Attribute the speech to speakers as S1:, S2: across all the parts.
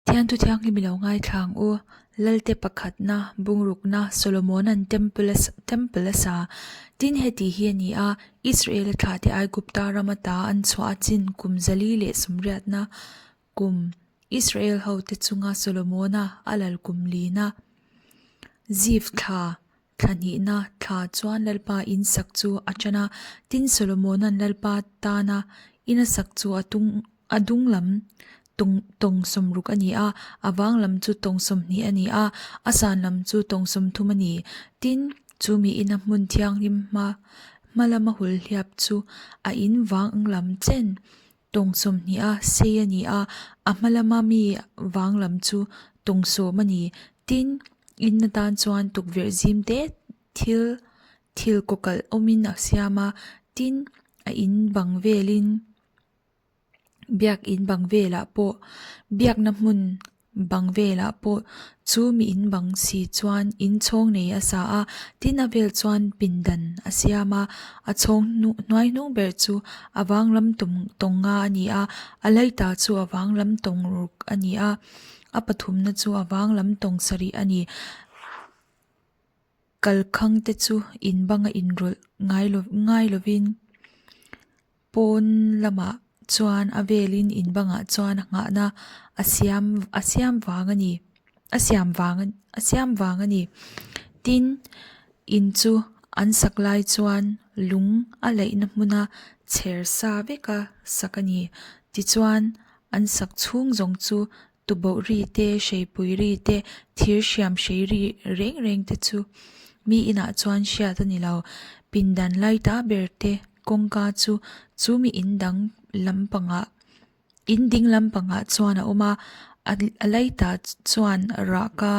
S1: Thian thu thianghlim i lo ngaithla ang u. Lalte pakhatna, bungrukna, Solomona'n Temple a Temple a sa. Tin, heti hi a ni a, Israela thlahte Aigupta ram ata an chhuah a chin kum zali leh sumriatna kum Israel hote chunga Solomona a lal kum lina Zif thla thla hnihna thla chuan Lalpa in sak chu a ṭan a. Tin, Solomona'n Lalpa tana in a sak chu a tung a dung lam tawng tawng sawmruk a ni a, a vang lam chu tawng sawmhnih a ni a, a san lam chu tawng sawmthum a ni. Tin, chu mi ina hmun thianghlim hma hma lama hulhliap chu a in vang lam chen tawng sawmhnih a sei a ni a, a hma lama mi vang lam chu tawng sawm a ni. Tin, in atan chuan tukverh zim te thil thil kawkalh awmin a siam a, tin, a in bang velin. Biakin bang velah pawh biakna hmun bang velah pawh chu mi in bang si chuan inchhawng nei a sa a tin a vel chuan pindan a siam a a chhawng hnu hnuai hnung ber chu a vang lam tawng tawng nga a ni a a laita chu a vang lam tawng ruk a ni a a pathumna chu a vang lam tawng sarih a ni. Kalkhang te chu in banga inrawlh ngai lo ngai lovin pawn lamah chuan a velin in bangah chuan a nghahna a siam a siam vang a ni a siam vang a siam vang a ni tin in chu an sak lai chuan lung a laihna hmuna chher sa veka sak a ni tichuan an sak chhung zawng chu Tuboh ri te, hreipui ri te, thir hriam hrei ri reng reng te chu mi inah chuan hriat a ni lo. Pindan lai ta ber te kawngka chu chu mi in dang lampangah in ding lampangah chuan a awm a, a lai ta chuan rahka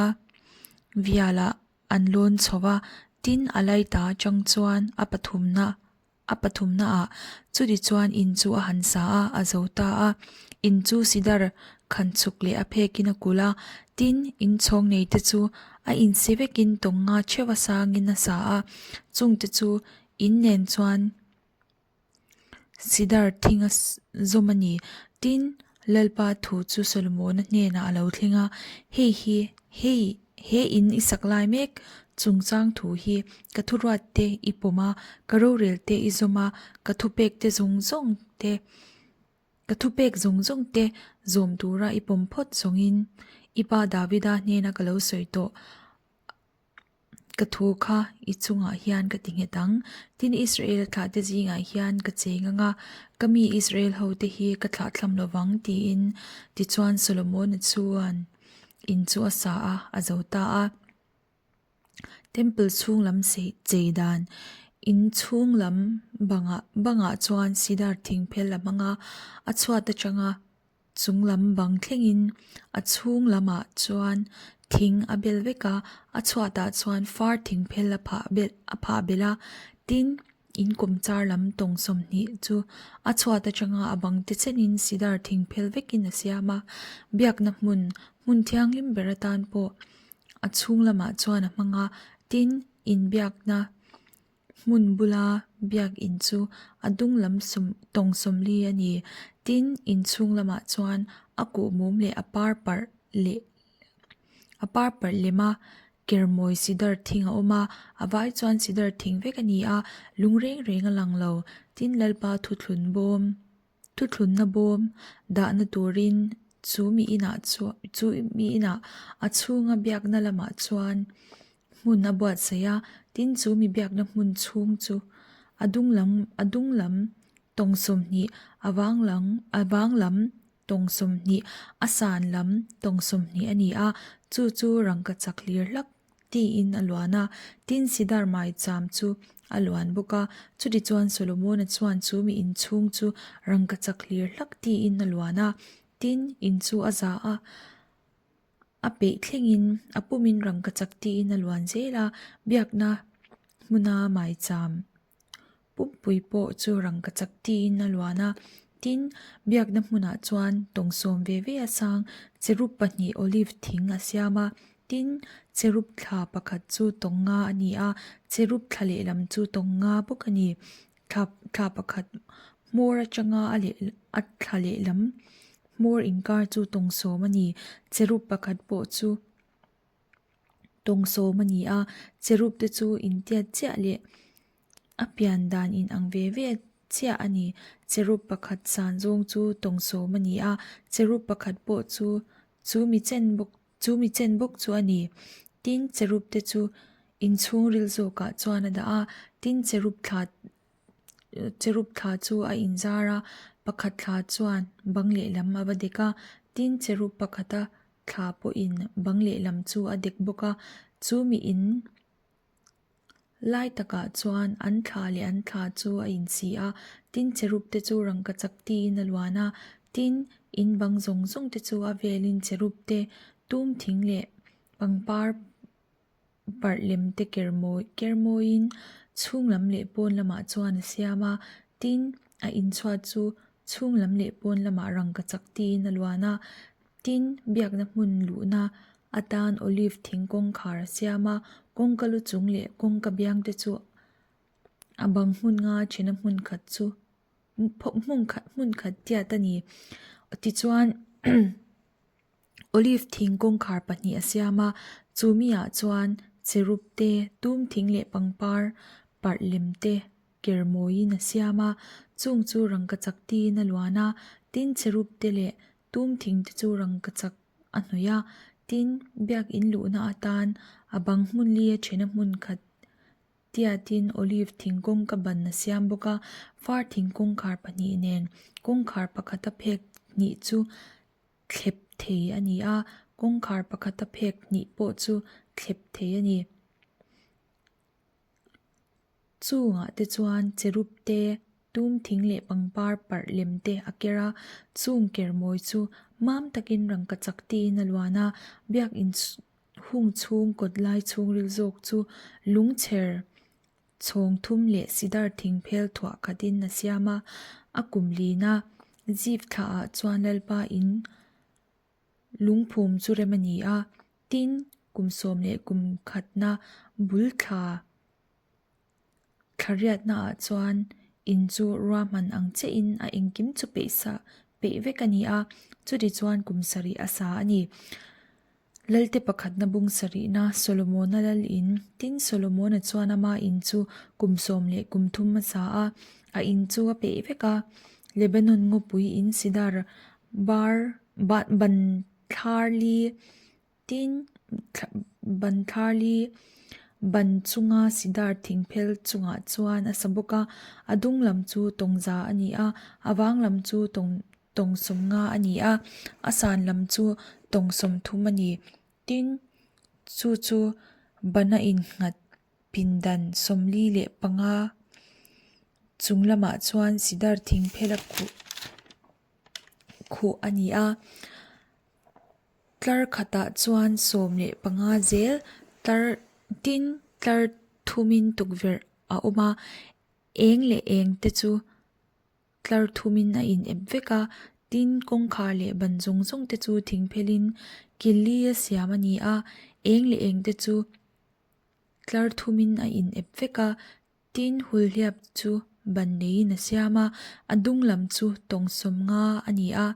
S1: vialah an lawn chho va, tin a lai ta atang chuan a pathumna A pathumnaah chuti chuan in chu a han sa a, a zo ta a. In chu sidar khan chhuk leh a phekin a kulh a, tin, in chhawng nei te chu a insi vekin tawng nga theuh a sangin a sa a, chungte chu in nen chuan sidar thing a zawm a ni. Tin, Lalpa thu chu Solomona hnenah a lo thleng a, Hei hi, hei, he in i sak lai mek chungchang thu hi ka thuruat te i pawm a, ka rorel te i zawm a, ka thupek te zawng zawng te, ka thupek zawng zawng te zawm tura i pawm phawt zawngin i pa Davida hnena ka lo sawi tawh. Ka thu kha i chungah hian ka ti nghet ang. Tin, Israel thlahte zingah hian ka cheng ang a, ka mi Israel hote hi ka thlahthlam lo vang, tiin. Tichuan, Solomona chuan in chu a sa a, a zo ta a. Temple chhung lam chei dan, in chhung lam bangah bangah chuan sidar thingphel a hmang a, a chhuat atanga Chung lam bang thlengin a chhung lamah chuan thing a bel vek a, a chhuatah chuan far thing phel a phah belh a phah belh a, tin in kawmchar lam tawng sawmhnih chu a chhuat atanga a bang te chenin sidar thing phel vekin a siam a, biakna hmun hmun thianghlim ber atan pawh a chhung lamah chuan a hmang a, tin inbiakna. Hmun bula biakin chu a dung lam sawm tawng sawmli a ni. Tin, inchhung lamah chuan a kuhmum leh a par parh leh a par parh lem a, kermawi sidar thing a awm a, a vai chuan sidar thing vek a ni a, lung reng reng a lang lo. Tin, Lalpa thuthlun bawm thuthlunna bawm dahna turin chu mi inah chuan chu mi inah a chhunga biakna lamah chuan hmun a buatsaih a, tin chu mi biakna hmun chhung chu a dung lam a dung lam tawng sawmhnih a vang lang a vang lam tawng sawmhnih a san lam tawng sawmhnih a ni a, chu chu rangkachak hlir hlak tiin a luan a, tin sidar maicham chu a luan bawk a, chutichuan Solomona chuan chu mi inchhung chu rangkachak hlir hlak tiin a luan a, tin in chu a za a. A peih thlengin a pumin rangkachak tiin a luan zel a, biakna hmuna maicham pumpui pawh chu rangkachak tiin a luan a. Tin, biakna hmunah chuan tawng sawm ve ve a sang cherub pahnih olive thing a siam a. Tin, cherub thla pakhat chu tawng nga a ni a, cherub thla lehlam chu tawng nga bawk a ni. Thla thla pakhat hmawr atanga a leh a thla lehlam. hmawr inkar chu tawng sawm a ni. Cherub pakhat pawh chu tawng sawm a ni a, cherub te chu intiat chiah leh a pian dan inang ve ve chiah a ni. Cherub pakhat san zawng chu tawng sawm a ni a, cherub pakhat pawh chu chu mi chen bawk chu mi chen bawk chu a ni. Tin, cherub te chu inchhungril zawkah chuan a dah a, tin cherub thla Cherub thla chu a inzar a, pakhat thla chuan bang lehlam a va dek a, tin cherub pakhata thla pawhin bang lehlam chu a dek bawk a, chu mi in lai takah chuan an thla leh an thla chu a insi a, tin cherub te chu rangkachak tiin a luan a, tin in bang zawng zawng te chu a velin cherub te tum thing leh pangpar parh lem te ker mawi ker mawiin chhung lam leh pawn lamah chuan a siam a tin a inchhuat chu chhung lam leh pawn lamah rangkachak tiin a luan a tin biakna hmun luhna atan olive thing kawngkhar a siam a kawngka lu chung leh kawngka biang te chu a bang hmun nga thena hmun khat chu hmun khat hmun khat tiat a ni tichuan. Olive thing kawngkhar pahnih a siam a, chu mi ah chuan cherub te, tum thing leh pangpar parh lem te ker mawiin a siam a, chung chu rangkachak tiin a luan a, tin cherub te leh tum thing te chu rangkachak a hnawih a, tin biakin luhna atan a bang hmun li a thena hmun khat Tiatin olive thingkawng ka ban a siam bawk a, far thingkawngkhar pahnih nen kawngkhar pakhata phek hnih chu thlep thei a ni a, kawngkhar pakhata phek hnih pawh chu thlep thei a ni. Chungah te chuan cherub te, tum thing leh pangpar parh lem te a ker a, chung ker mawi chu mam takin rangkachak tiin a luan a, biakin Hung chhung kawt lai chhungril zawk chu lungchher chhawng thum leh sidar thing phel thuah khatin a siam a, a kum lin a, Zip thlaah chuan Lalpa in lungphum chu rem a ni a, tin, kum sawm leh kum khatna bul thla Thla riatnaah chuan in chu ruahman ang chiahin a engkim chu peih sa peih vek a ni a, chuti chuan kum sarih a sa a ni. Lalte pakhatna bung sarihna Solomona lal in, tin Solomona chuan ama in chu kum sawm leh kum thum a sa a, a in chu a peih vek a. Lebanon ngawpui in sidar bar ban thlar li Tin, ban thlarli ban chunga sidar thing phel chungah chuan a sa bawk a, a dung lam chu tawngza a ni a, a vang lam chu tawng tawng sawmnga a ni a, a san lam chu tawng sawmthum a ni. Tin, chu chu bana innghat pindan 45 chung lamah chuan sidar thing phel a khuh khuh a ni a. Tlar khatah chuan 15 zel tlar tin tlar thumin tukverh a awm a, eng leh eng te chu tlar thumin a in ep vek a, tin kawngkhar leh ban zawng zawng te chu thing phelin kil li a siam a ni a, eng leh eng te chu tlar thumin a in ep vek a, tin hulhliap chu ban neiin a siam a, a dung lam chu tawng 50 a ni a.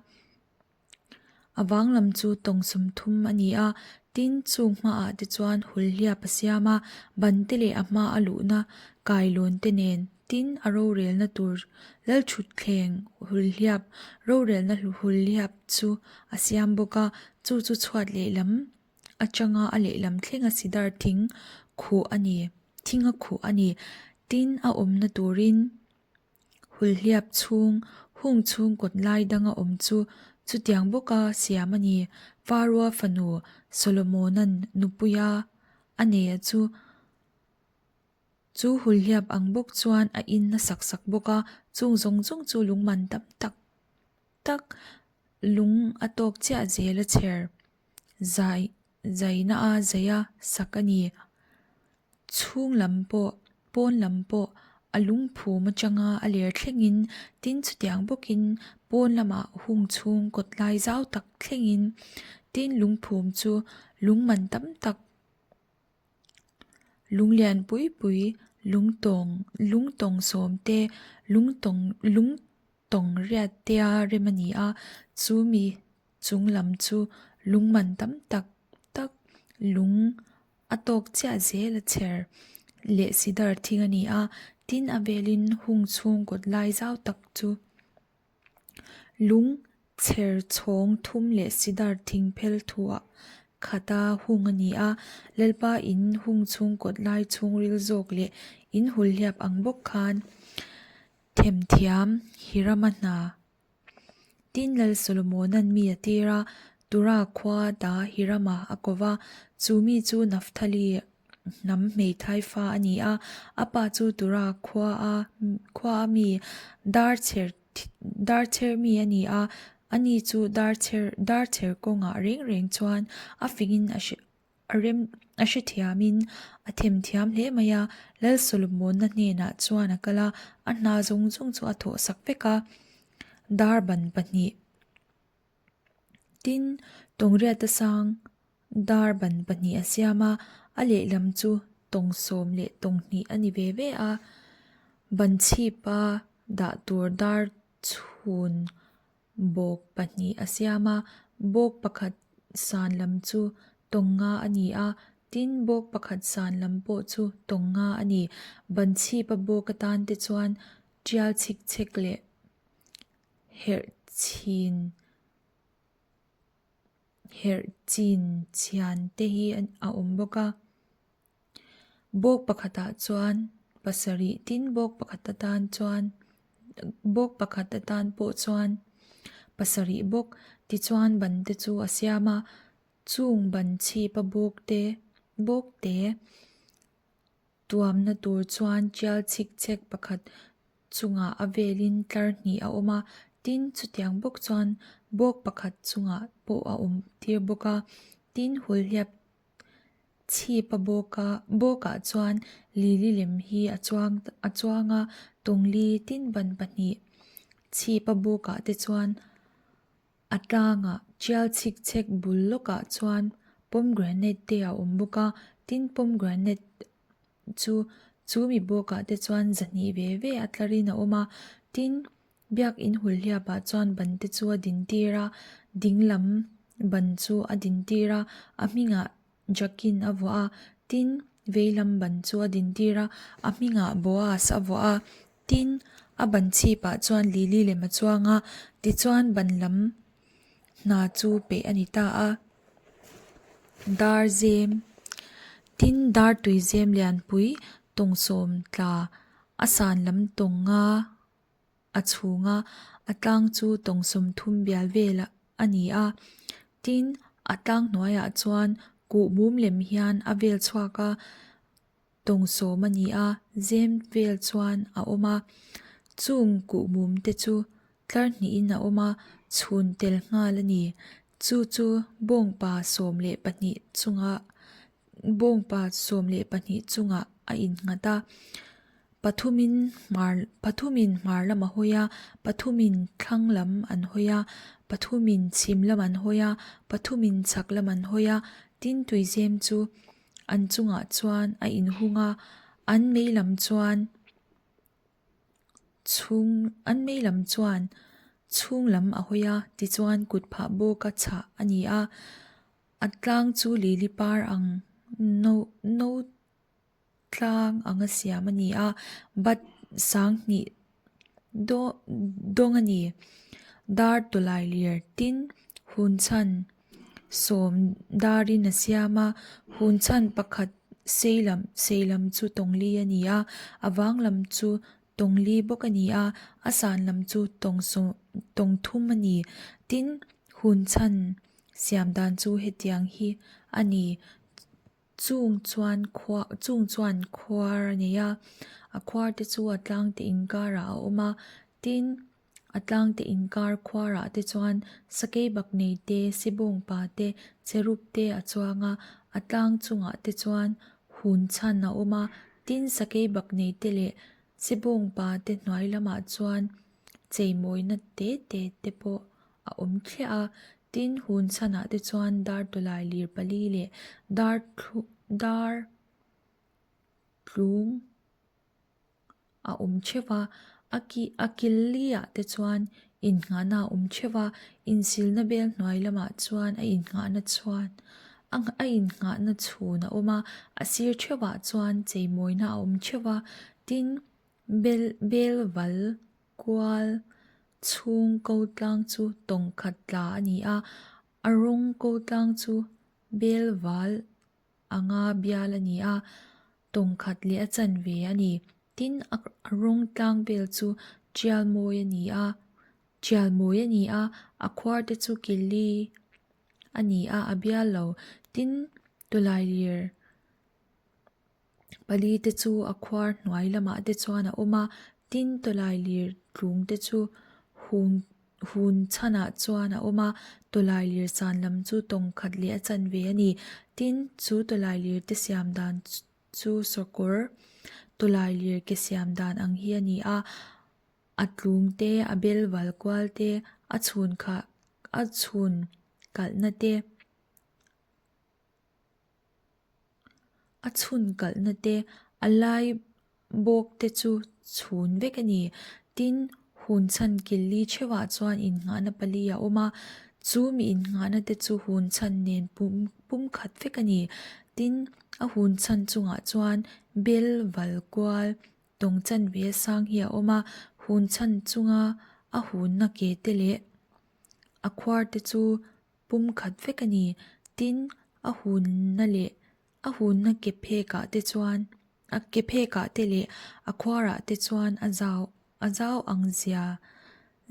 S1: A vang lam chu tawng 30 a ni a, tin chung hmaah te chuan hulhliap a siam a, ban te leh a hma a luhna kailawn te nen tin a rorelna tur lalthutthleng hulhliap rorelna hulhliap chu a siam bawk a, chu chu chhuat lehlam atanga a lehlam thlenga sidar thing khuh a ni thinga khuh a ni, tin a awmna turin. Hulhliap chhung, hung chhung kawt lai danga awm chu chutiang bawka siam a ni. Faroa fanu Solomona'n nupuia a neia chu chu hulhliap ang bawk chuan a in a sak sak bawk a, chung zawng zawng chu lungman tam tak tak lung a tawk chiah zel a chher zai zaina a zaia sak a ni. Chhung lam pawh, pawn lam pawh a lungphum atanga a ler thlengin tin chutiang bawkin pawn lamah hung chhung kawt lai zau tak thlengin tin lungphum chu lung man tam tak lung lian pui pui lung tawng lung tawng sawm te lung tawng lung. Tawng riat tea rem a ni a, chu mi chung lam chu lung man tam tak tak lung a tawk chiah zel a chher leh sidar thing a ni a, tin a velin hung chhung kawt lai zau tak chu lung chher chhawng thum leh sidar thing phel thuah khata hung a ni a, Lalpa in hung chhung kawt lai chhungril zawk leh in hulhliap ang bawk khan Themthiam Hirama hna. Tin, Lal Solomona'n mi a tir a, Tura khua ta Hirama a ko va, chu mi chu Naftali hnam hmeithai fa a ni a, a pa chu Tura khua a mi darchher darchher mi a ni a, ani chu darchher darchher kawngah reng reng chuan a fingin a hre A rem a hrethiamin a themthiam hle mai a, Lal Solomona hnenah chuan a kal a, a hna zawng zawng chu a thawhsak vek a, dar ban pahnih tin tawngriata sang dar ban pahnih a siam a, a lehlam chu tawng sawm leh tawng hnih a ni ve ve a, ban chhipa dah tur dar chhun Bawk pahnih a siam a, bawk pakhat san lam chu tawng nga a ni a, tin bawk pakhat san lam pawh chu tawng nga a ni. Ban chhipa bawk atan te chuan tial chhik chhek leh herh chhin herh chin chhian te hi a awm bawk a. Bawk pakhatah chuan pasarih tin bawk pakhat atan chuan bawk pakhat atan pawh chuan pasarih bawk tichuan ban te chu a siam a chung ban chhip a bawk te bawk te tuamna tur chuan tial chhik chhek pakhat chungah a velin tlar hnih a awm a tin chutiang bawk chuan bawk pakhat chungah pawh a awm tir bawk a tin hulhliap Chhip a bawk a bawkah chuan lili lem hi a chuang a chuang a tawngli tin ban pahnih chhip a bawkah te chuan a tlangah tial chhik chhek bul lawkah chuan pomegranate te a awm bawk a tin pomegranate chu chu mi bawkah te chuan zahnih ve ve a tlarin a awm a tin Biakinn hulhliapah chuan ban te chu a din tir a, ding lam ban chu a din tir a, a hmingah Jakin a vuah a, tin vei lam ban chu a din tir a, a hmingah Boaz a vuah a, tin a ban chhipah chuan lili lem a chuang a, tichuan ban lam hna chu peih a ni ta a. Dar zem, tin dar tui zem lianpui tawngsawm tla a san lam tawng nga a chhung a, a tlang chu tawng sawmthum bial vel a ni a, tin a tlang hnuaiah chuan kuh mum lem hian a vel chhuak a, tawng sawm a ni a, zem vel chuan a awm a, chung kuh mum te chu tlar hnihin a awm a, chhun tel nghal a ni, chu chu bawngpa 12 chunga bawngpa 12 chungah a innghat a. Pathumin hmar pathumin hmar lam a hawi a, pathumin thlang lam an hawi a, pathumin chhim lam an hawi a, pathumin chhak lam an hawi a, tin tuizem chu an chungah chuan a inhung a, an mei lam chuan chhung an mei lam chuan chhung lam a hawi a, tichuan kut phah bawka chhah a ni a, a tlang chu lili par ang no no tlang anga siam a ni a bat sanghnih daw dawng a ni dar tawlai lir tin hun chhan sawm darin a siam a hun chhan pakhat sei lam sei lam chu tawngli a ni a a vang lam chu tawngli bawk a ni a a san lam chu tawng sawm tawng thum a ni tin hun chhan siam dan chu hetiang hi a ni. Chung chuan khua chung chuan khuar a nei a, a khuar te chu a tlang te inkarah a awm a, tin a tlang te inkar khuarah te chuan sakei bak nei te sibawngpa te cherub te a chuang a, a tlang chungah te chuan hun chhan a awm a, tin sakei bak nei te leh sibawngpa te hnuai lamah chuan cheimawina te te te pawh a awm thliah a, tin hun chhanah te chuan dar tawlai lir pali leh dar thlu dar tlung a awm theuh a. A ki a kil li ah te chuan innghahna a awm theuh a, insilna bel hnuai lamah chuan a innghahna chuan a a innghahna chhun a awm a, a sir theuh ah chuan cheimawina a awm theuh a, tin bel bel val kual chhung ko tlang chu tawng khat tla a ni a, a rawng ko tlang chu bel val anga bial a ni a, tawng khat leh a chanve a ni. Tin, a rawng tlang vel chu tial mawi a ni a, tial mawi a ni a, a khuar te chu kili a ni a, a bial lo. Tin, tawlailir pali te chu a khuar hnuai lamah te chuan a awm a, tin tawlailir tlung te chu hung Hun chhanah chuan a awm a, tawlailir san lam chu tawng khat leh a chanve a ni. Tin, chu tawlailir te siam dan chu sawrkawr tawlailir ke siam dan ang hi a ni a, a tlung te, a bel val kual te, a chhun khah a chhun kalhna te, A chhun kalhna te, a lai bawk te chu chhun vek a ni. Tin, hun chhan kil li theuhah chuan innghahna pali a awm a, chu mi innghahna te chu hun chhan nen pum pum khat vek a ni. Tin, a hun chhan chungah chuan bel val kual tawng chanve sang hi a awm a, hun chhan chunga a hunna ke te leh a khuar te chu pum khat vek a ni. Tin, a hunna leh a hunna ke phekah te chuan a ke phekah te leh a khuarah te chuan a zau a zau ang zia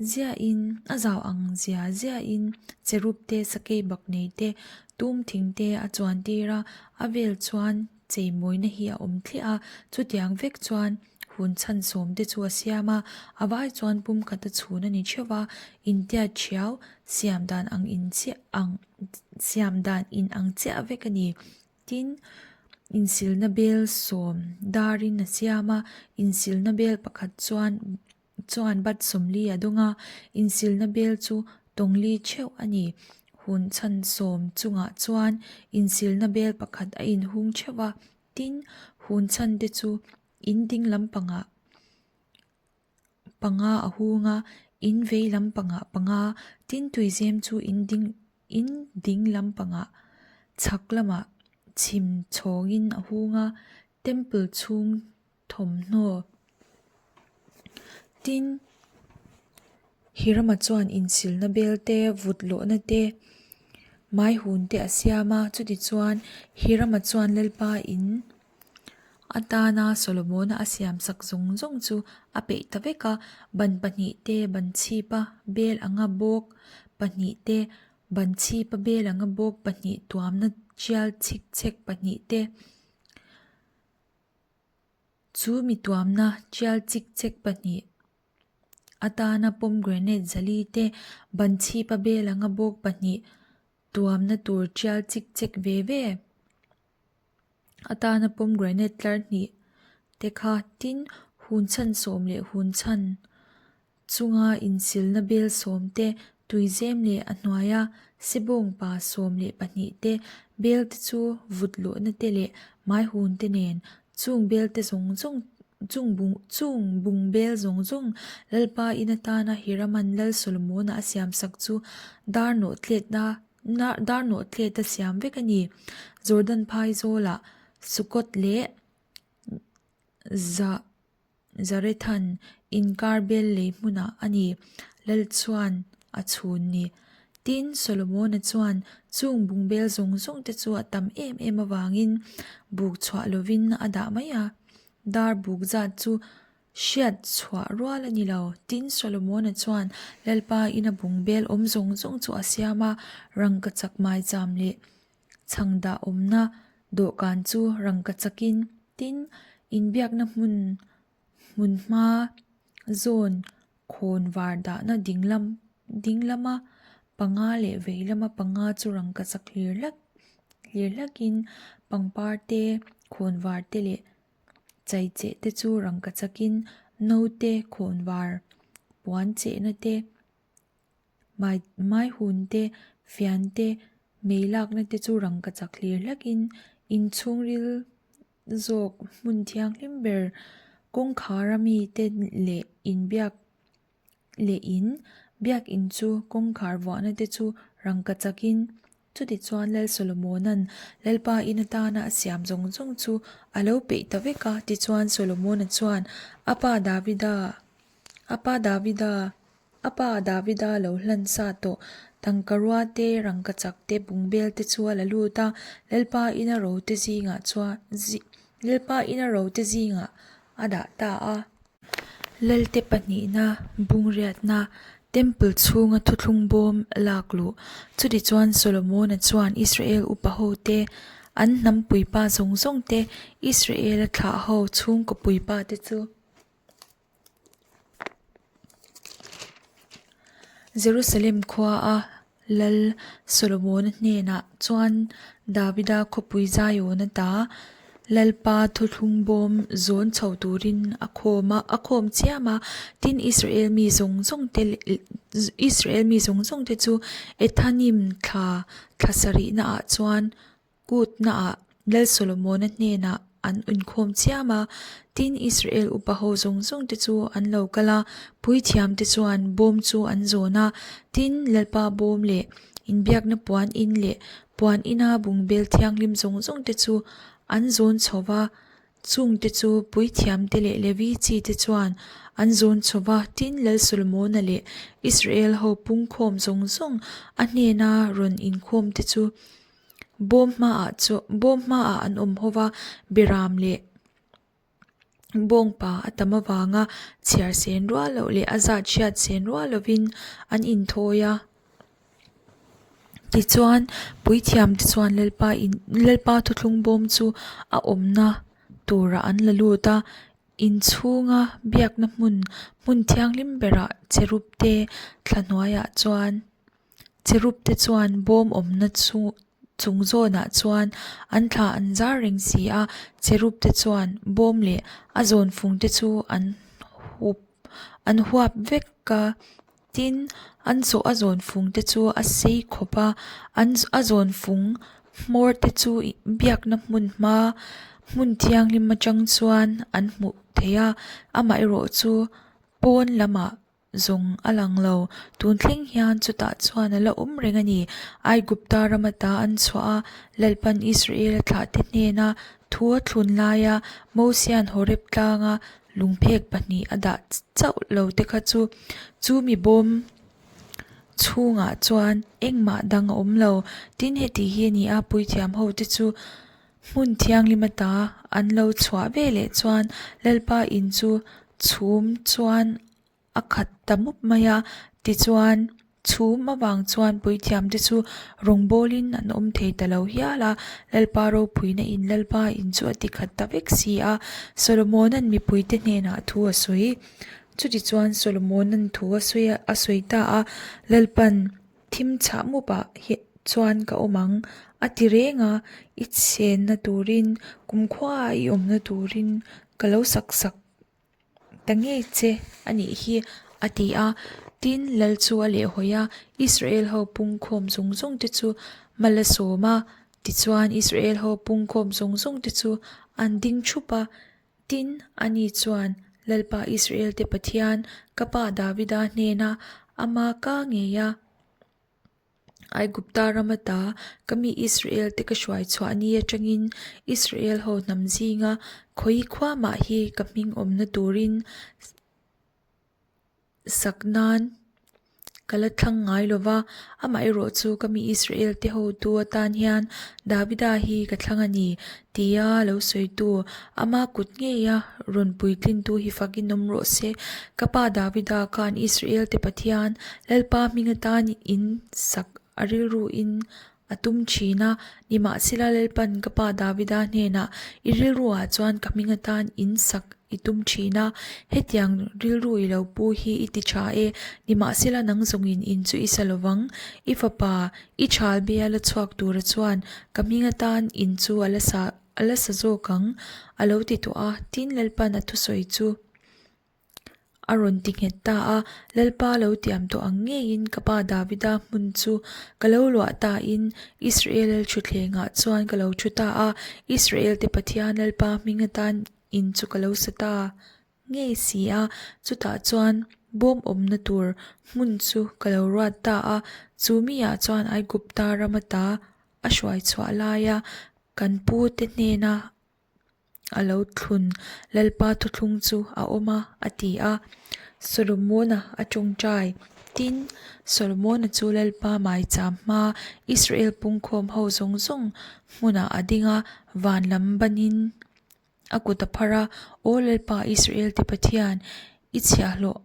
S1: ziahin a zau ang zia ziahin cherub te sakei bak nei te tum thing te a chuan tir a, a vel chuan cheimawina hi a awm thliah a, chutiang vek chuan hun chhan sawm te chu a siam a, a vai chuan pum khat a chhun a ni theuh va, intiat thiau siam dan ang in chiah ang siam dan in ang chiah vek a ni. Tin, insilna bel sawm darin a siam a, insilna bel pakhat chuan chuan bat sawmli a dawng a, insilna bel chu tawngli theuh a ni. Hun chhan sawm chungah chuan insilna bel pakhat a inhung theuh a, tin, hun chhan te chu in ding lampangah panga a hung a, in vei lampangah panga, tin tuizem chu in ding in ding lampangah chhak lamah chhim chhawngin a hung a, temple chhung thawmhnaw. Tin, Hirama chuan insilna bel te, vut lawhna te, mai hun te a siam a, chutichuan Hirama chuan Lalpa in atana Solomona a siam sak zawng zawng chu a peih ta vek a, ban pahnih te, ban chhipa bel anga bawk pahnih te, ban chhipa bel anga bawk pahnih tuamna tial chhik chhek pahnih te, Chu mi tuamna tial chik chek pahnih atana pomegranate zali te, ban chhipa bel anga bawk pahnih tuamna tur tial chik chek ve ve atana pomegranate tlar hnih te kha tin hun chhan sawm leh hun chhan chunga insilna bel sawm te, tuizem leh a hnuaia sebawngpa 12 te, bel te chu vut luhna te leh maihun te nen chung bel te zawng zawng chung bung chung bung bel zawng zawng Lalpa in atana Hiraman Lal Solomona a siamsak chu dar nawh tletna dar nawh tlet a siam vek a ni. Jordan phai zawlah Sukkot leh Zah Zarethan inkar bel lei hmunah a ni, Lal chuan a chhun ni. Tin, Solomona chuan chung bungbel zawng zawng te chu a tam em em avangin buk chhuah lovin a dah mai a, dar buk zat chu hriat chhuah rual a ni lo. Tin, Solomona chuan Lalpa ina bungbel awm zawng zawng chu a siam a, rangkachak maicham leh Chhang dah awmna dawhkan chu rangka chakin tin inbiakna hmun hmun hma zawn khawn var dahna dinglam ding lama panga leh vei lama panga chu rangka chak hlir hlak hlir hlakin pangpar te khawn var te leh chaicheh te chu rangka chakin no te khawn var puan chehna te. Mai mai hun te, fian te, mei lakna te chu rangkachak hlir hlakin inchhungril zawk hmun thianghlim ber Kawngkhara mite leh inbiak leh in, biakin chu kawngkhar vuahna te chu rangkachakin Chutichuan Lal Solomona'n Lalpa in atana a siam zawng zawng chu a lo peih ta vek a. Tichuan Solomona chuan a pa Davida, a pa Davida, a pa Davida lo hlan sa tawh tangkarua te, rangkachak te, bungbel te chu a la lut a, Lalpa ina rote zingah chuan Lalpa ina rote zingah a dah ta a. Lalte pahnihna, bungriatna, Temple chhunga thuthlung bawm lak luh. Chutichuan Solomona chuan Israel upa hote, an hnam puipa zawng zawng te, Israela thlah ho chhungkaw puipa te chu Jerusalem khua a Lal Solomona hnenah chuan Davida khawpui Zion ata Lalpa thuthlung bawm zawn chho turin a khawm a, a khawm chiam a. Tin, Israel mi zawng zawng te Israel mi zawng zawng te chu Ethanim thla thla sarihna ah chuan Kutna ah Lal Solomona hnenah an inkhawm chiam a, tin Israel upa ho zawng zawng te chu an lo kal a, puithiam te chuan bawm chu an zawn a, tin Lalpa bawm leh inbiakna puan in leh puan ina bungbel thianghlim zawng zawng te chu an zawn chho va, chung te chu puithiam te leh Levi chi te chuan an zawn chho va, tin Lal Solomona leh Israel ho pungkhawm zawng zawng a hnena rawn inkhawm te chu Bawm hmaah chu bawm hmaah an awm ho va, beram leh bawngpa a tam avanga chhiar sen rual loh leh a zat hriat sen rual lovin an inthawi a. Tichuan puithiam te chuan Lalpa in Lalpa thuthlung bawm chu a awmna turah an la lut a, inchhunga biakna hmun hmun thianghlim berah cherub te thla hnuaiah chuan. Cherub te chuan bawm awmna chu chung zawnah chuan an thla an zar reng si a, cherub te chuan bawm leh a zawn fung te chu an hup an huap vek a, tin an zawh a zawn fung te chu a sei khawp a, an a zawn fung hmawr te chu biakna hmun hma hmun thianghlim atang chuan an hmuh theih a, amaherawh chu pawn lamah Zawng a lang lo. Tun thleng hian chutah chuan a la awm reng a ni. Aigupta ram ata an chhuah a, Lalpan Israel a thlahte hnena thu a thlun laia Mosia'n Horeb tlanga lungphek pahnih a dah chauh lo te kha chu chu mi bawm chhungah chuan engmah dang a awm lo. Tin, heti hi a ni a, puithiam hote chu hmun thianghlim ata an lo chhuah veleh chuan Lalpa in chu chhum chuan a khat ta mup mai a, tichuan chhum avang chuan puithiam te chu rawngbawlin an awm thei ta lo hial a, Lalpa ropuina in Lalpa in chu a ti khat ta vek si a, Solomona'n mipuite hnenah thu a sawi. Chutichuan Solomona'n thu a sawi a sawi ta a, Lalpa'n thim chhah mupah hi chuan ka awm ang a ti reng a, i chhenna turin kumkhua i awmna turin ka lo sak sak Ta ngei che a nih hi, a ti a. Tin, Lal chu a lehhawi a, Israel ho pungkhawm zawng zawng te chu mal a sawm a. Tichuan, Israel ho pungkhawm zawng zawng te chu an ding thup a. Tin, ani chuan, Lalpa Israel te Pathian, ka pa Davida hnena ama ka ngei a. Aigupta ram ata ka mi Israel te ka hruai chhuah ni atangin Israel ho hnam zinga khawi khua mah hi ka hming awmna turin sak nan ka la thlang ngai lo va, amaherawh chu ka mi Israel te hotu atan hian Davida hi ka thlang a ni tia lo sawitu ama kut ngeia rawn puitlintu hi fakin awm rawh se. Ka pa Davida khan Israel te Pathian Lalpa hming atan in sak a rilruin a tum thin a, nimahsela Lalpan ka pa Davida hnenah i rilruah chuan ka hming atan in sak i tum thin a, hetiang rilru i lo pu hi i ti tha e, nimahsela nang zawngin in chu i sa lovang, i fapa i chhal bia la chhuak tura chuan ka hming atan in chu a la sa a la sa zawk ang a lo ti tawh a, tin Lalpan a thusawi chu a rawn ti nghet ta a, Lalpa lo tiam tawh ang ngeiin ka pa Davida hmun chu ka lo luah tain Israel lal thutthlengah chuan ka lo thu ta a, Israel te Pathian Lalpa hming atan in chu ka lo sa ta. ngei si a, chutah chuan bawm awmna tur hmun chu ka lo ruat ta a, chu miah chuan Aigupta ram ata a hruai chhuah laia kan pute hnena a lo thlun Lalpa thuthlung chu a awm a, a ti a. Solomona a tawngtai. Tin, Solomona chu Lalpa maicham hma Israel pungkhawm ho zawng zawng hmunah a ding a, van lam banin a kut a phar a, Aw Lalpa Israel-te Pathian, i chhiahhlawh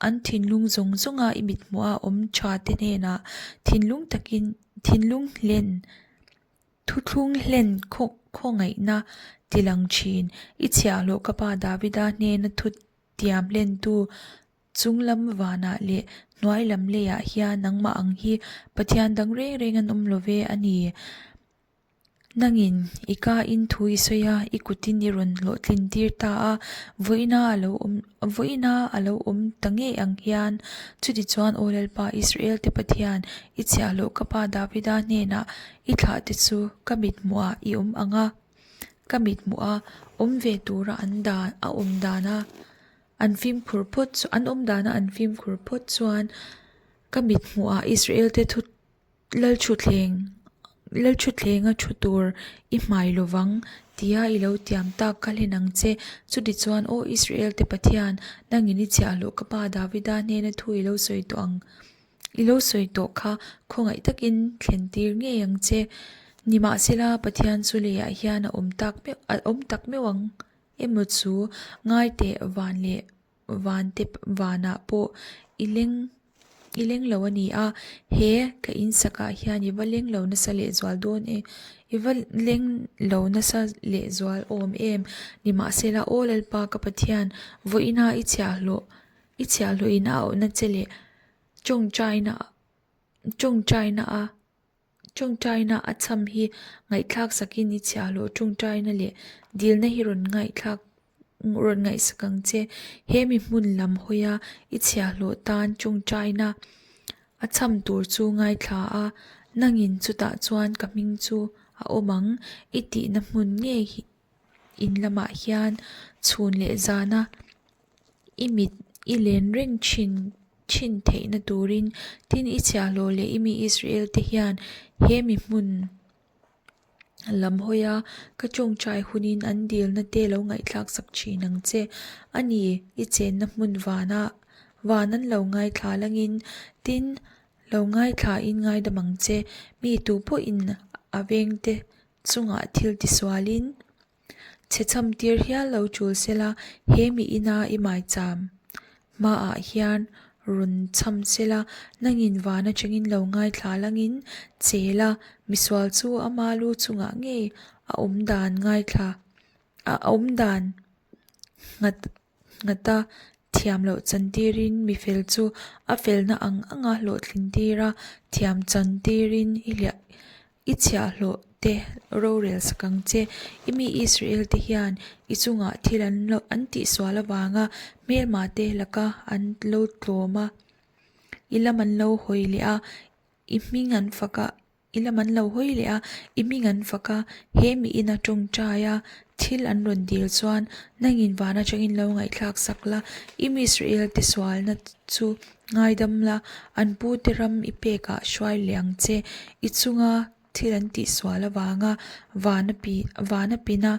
S1: An thinlung zawng zawnga i mithmuha awm tha te hnenah thinlung takin thinlung hlen thuthlung hlen khawngaihna tilang thin. I chhiahhlawh ka pa Davida hnena thu tiam hlentu chunglam vanah leh hnuai lam leiah hian nangmah ang hi Pathian dang reng reng an awm lo ve a ni. Nangin i kain thu i sawi a, i kutin i rawn hlawhtlin tir ta a, vawiina a lo awm, vawiina a lo awm ta ngei ang hian. Chutichuan, Aw Lalpa, Israel-te Pathian, i chhiahhlawh ka pa Davida hnenah i thlahte chu ka mithmuhah i awm ang a, ka mithmuha awm ve tura an dan, a awm dana an fimkhur phawt chu, an awm dana an fimkhur phawt chuan ka mithmuhah Israel-te thu Lalthuthleng, Lalthutthlenga thu tur i hmai lovang tia i lo tiam tak kha hlen ang che. Chutichuan, Aw Israel-te Pathian, nangin i chhiahhlawh ka pa Davida hnena thu i lo sawi tawh ang, i lo sawi tawh kha khawngaih takin thlen tir ngei ang che. Nimahsela, Pathian chu leiah hian a awm tak meuh, a awm tak meuh ang emaw chu ngai teh van leh Vante vanah pawh i leng i leng lo a ni a, he ka in sakah hian i va leng lo nasa lehzual dawn e, i va leng lo nasa lehzual awm em? Nimahsela, Aw Lalpa ka Pathian, vawiina i chhiahhlawh i chhiahhlawhin a auhna che leh tawngtaina tawngtaina a Tawngtaina a chham hi ngaihthlak sakin i chhiahhlawh tawngtaina leh dilna hi rawn ngaihthlak rawn ngaihsak ang che. He mi hmun lam hawia i chhiahhlawh tan tawngtaina a chham tur chu ngaithla a, nangin chutah chuan ka hming chu a awm ang i tihna hmun ngei in lamah hian chhun leh zana I mit i len reng thin thin theihna turin tin i chhiahhlawh leh i mi Israel te hian he mi hmun lam hawia ka tawngtai hunin an dilna te lo ngaihthlak sak thin ang che. A ni, i chenna hmun vana van an lo ngaithla langin tin lo ngaithlain ngaidam ang che. Mi tupawhin a vengte chungah thil tisualin Chhechham tir hial lo tul sela, he mi ina i maicham hmaah hian rawn chham sela, nangin van atangin lo ngaithla langin che la, misual chu ama lu chungah ngei a awm dan ngaithla a awm dan nghat Nghata thiam loh chantirin mi fel chu a felna ang anga hlawhtlin tir a, thiam chantirin i hliah i chhiahhlawh te rorel sak ang che. I mi Israel te hian i chungah thil an lo an tihsual avanga hmelma te laka an lo tlawm a, i lam an lo hawi leh a, i hming an fak a. I lam an lo hawi leh a, i hming an fak a, he mi ina tawngtai a, thil an rawn dil chuan nangin van atangin lo ngaihthlak sak la, i mi Israel te sualna chu ngaidam la, an pute ram i pekah hruai leh ang che, i chunga thil an tihsual avanga vana pi vana pina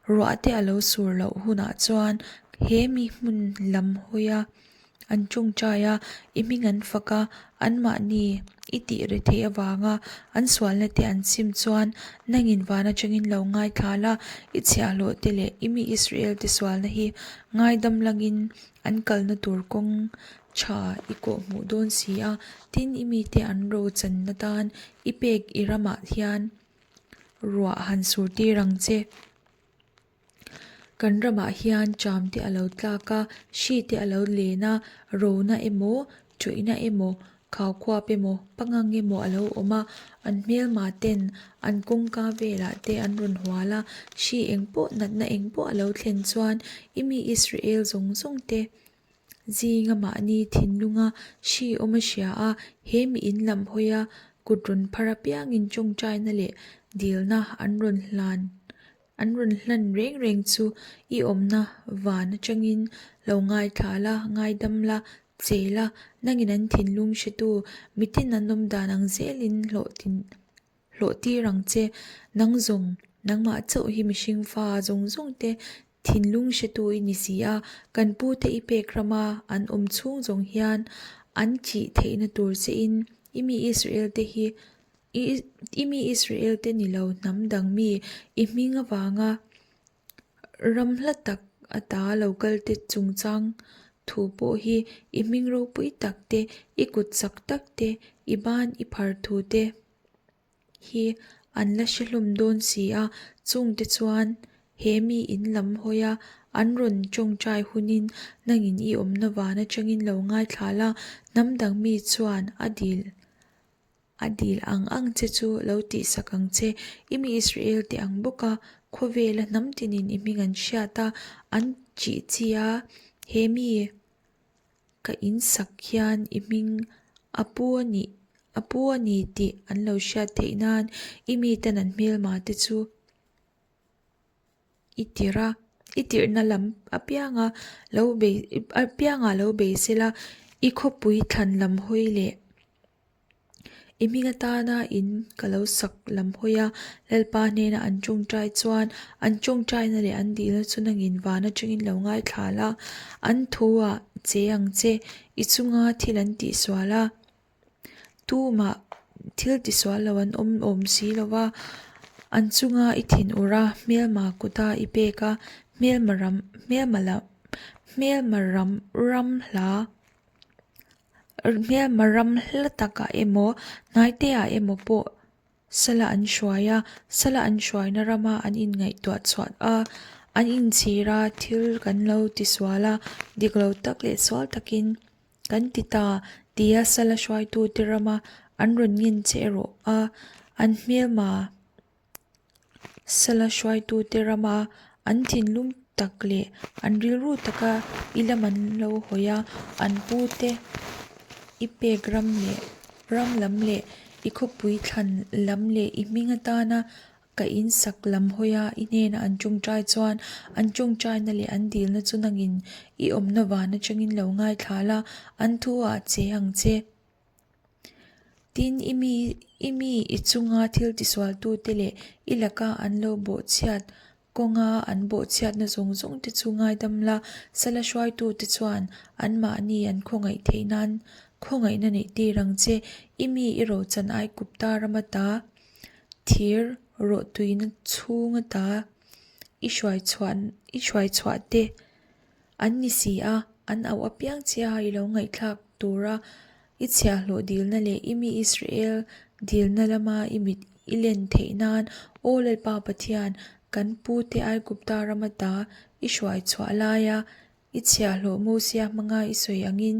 S1: ruah te a lo sur loh hunah chuan he mi hmun lam hawi a. An tawngtai a, i hming an fak a, anmahni i tih ri theih avanga an sualna te an chim chuan nangin van atangin lo ngaithla la, i chhiahhlawh te leh i mi Israel te sualna hi ngaidam langin an kalna tur kawng tha i kawh hmuh dawn si a, tin i mite an rochanna tan i pek i ramah hian ruah han sur tir ang che. Kan ramah hian ṭam te a lo tlak a, hri te a lo len a, rona emaw, ṭuihna emaw, khaukhuap emaw, pangang emaw a lo awm a, an hmelma ten an kawngka velah te an rawn hual a, hri eng pawh natna eng pawh a lo thlen chuan i mi Israel zawng zawng te zinga mahni thinlunga hri awm a hria a, he mi in lam hawia kut rawn phar apiangin ṭawngṭaina leh dilna an rawn hlan. An rawn hlan reng reng chu i awmna van atangin lo ngaithla la, ngaidam la, che la, nangin an thinlung hretu mitin an awm dan ang zelin hlawhtin hlawh tir ang che. Nang zawng, nangmah chauh hi mihring fa zawng zawng te thinlung hretu i ni si a, kan pute i pek rama an awm chhung zawng hian an chih theihna tur chein i mi Israel te hi I mi Israel te ni lo hnam dang mi i hming avanga ram hla tak ata lo kal te chungchang thu pawh hi i hming ropui tak te, i kut chak tak te, i ban i phar thu te hi an la hre hlawm dawn si a, chungte chuan he mi in lam hawi a, an rawn tawngtai hunin nangin i awmna van atangin lo ngaithla la, hnam dang mi chuan a dil A dil ang ang che chu lo tihsak ang che. I mi Israel te ang bawk a, khawvela hnam tinin i hming an hriat a, an chih chi a, he mi ka in sak hian i hming a pu a nih a pu a ni tih an lo hriat theih nan i miten an hmelma te chu I tirh a, i tirhna lam apianga lo bei apianga lo bei sela, i khawpui thlan lam hawi leh i hming atana in ka lo sak lam hawi a, Lalpa hnena an tawngtai chuan an tawngtaina leh an dihna chu nangin van atangin lo ngaithla la, an thu ah che ang che, i chunga thil an tihsual a. Tumah thil tisual lo an awm awm si lo va, an chunga i thinur a, hmelma kuta i pek a, hmelma ram hmelma lam hmelma ram ram hla hmelma ram hla takah emaw hnaite ah emaw pawh Sala an hruai a, sala an hruaina rama an inngaihtuah chhuah a, an inchhir a, thil kan lo tisual a, dik lo tak leh sual takin kan ti ta tia sala hruaitute rama an rawn ngen che erawh a, an hmelma sala hruaitute rama an thinlung tak leh an rilru taka i lam an lo hawi a, an pute i pek ram leh ram lam leh i khawpui thlan lam leh i hming atana ka in sak lam hawi a, i hnenah an tawngtai chuan an tawngtaina leh an dilna chu nangin i awmna van atangin lo ngaithla la, an thu ah che ang che. Tin, i mi i mi i chunga thil tisualtute leh i laka an lo bawhchhiat kawnga an bawhchhiatna zawng zawng te chu ngaidam la, sala hruaitute chuan anmahni an khawngaih theih nan khawngaihna neih tir ang che. I mi i rochan Aigupta rama ta thir rawhtuina chhunga ta i hruaichhuah i hruaichhuah te An ni si a, an auh apiang che a i lo ngaihthlak tura i chhiahhlawh dilna leh i mi Israel dilna lama i mit i len theih nan, Aw Lalpa Pathian, kan pute Aigupta rama ta i hruai chhuah laia i chhiahhlawh Mosia hmanga i sawi angin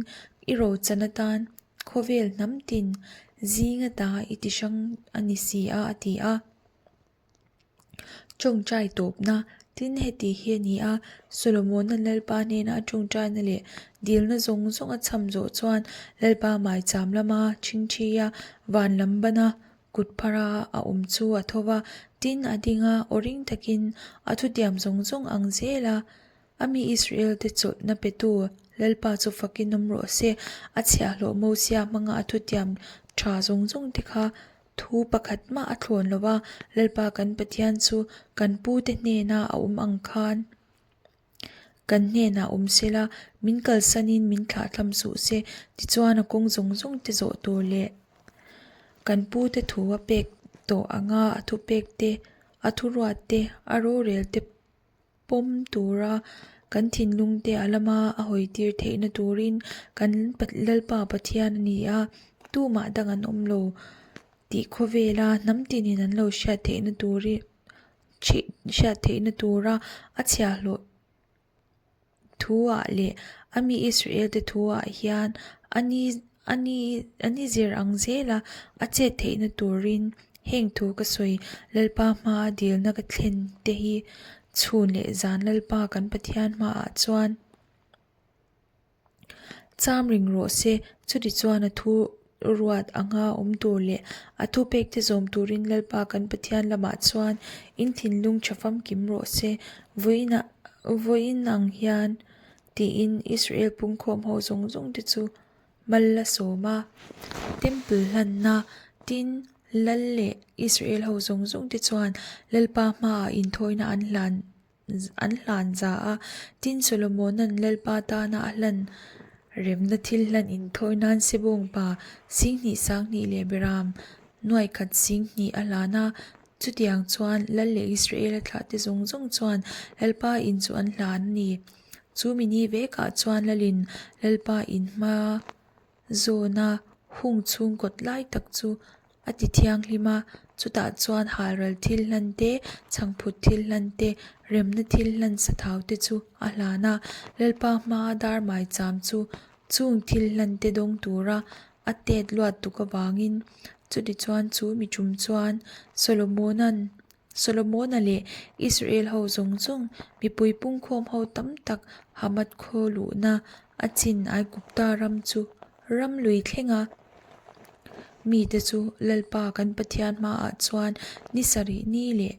S1: i rochan atan khawvel hnam tin zinga ta i ti hrang a ni si a, a ti a. Tawngtai tawpna, tin heti hi a ni a, Solomon-a'n Lalpa hnena a tawngtaina leh dilna zawng zawng a chham zawh chuan Lalpa maicham lama ṭhingṭhia van lam bana kut phara a awm chu a tho va, tin a ding a, aw ring takin a thutiam zawng zawng ang zel a. A mi Israel-te chawlhna petu Lalpa chu fakin awm rawh se, a chhiahhlawh Mosia hmanga a thutiam ṭha zawng zawng te kha Thu pakhat mah a thlawn lo a, Lalpa kan Pathian chu kan pute hnena a awm ang khan kan hnenah awm se la, min kalsanin min thlahthlam suh se, tichuan a kawng zawng zawng te zawh tur leh kan pute thu a pek tawh anga a thupek te, a thuruat te, a rorel te pawm tura kan thinlung te a lama a hawi tir theihna turin kan Lalpa Pathian a ni a, tumah dang an awm lo tih khawvela hnam tinin an lo hriat theihna turin hriat theihna tura a chhiahhlawh thu ah leh a mi Israel te thu ah hian a ni a ni a ni zir ang zela a chet theihna turin heng thu ka sawi Lalpa hmaa dilna ka thlen te hi chhun leh zan Lalpa kan Pathian hmaah chuan cham ring rawh se chutichuan a thu. ruat anga awm tur leh a thupekte zawm turin Lalpa kan Pathian lamah chuan in thinlung tha famkim rawh se, vawiinah vawiin ang hian tiin Israel pungkhawm ho zawng zawng te chu mal la sawm a. Temple hlanna tin Lal leh Israel ho zawng zawng te chuan Lalpa hmaah inthawina an hlan an hlan za a. Tin, Solomona'n Lalpa tana a hlan remna thil hlan inthawi nan Sebawngpa singhnih sanghnih leh Beram nuaikhat singhnih a hlan a. Chutiang chuan Lal leh Israela thlahte zawng zawng chuan Lalpa in chu an hlan a ni. Chu mi ni vekah chuan Lalin Lalpa in hma Zawna hung chhung kawt lai tak chu a ti thianghlim a, chutah chuan halral thil hlan te, chhangphut thil hlan te, remna thil hlan sathau te chu a hlan a. Lalpa hmaa dar maicham chu chung thil hlan te dawng tura a tet luat tuk avangin chutichuan chu mi tum chuan Solomona'n Solomona leh Israel ho zawng zawng, mipui pungkhawm ho tam tak Hamath khaw luhna a chin Aigupta ram chu ram lui thleng a. Mite chu Lalpa kan Pathian hmaah chuan ni sarih ni leh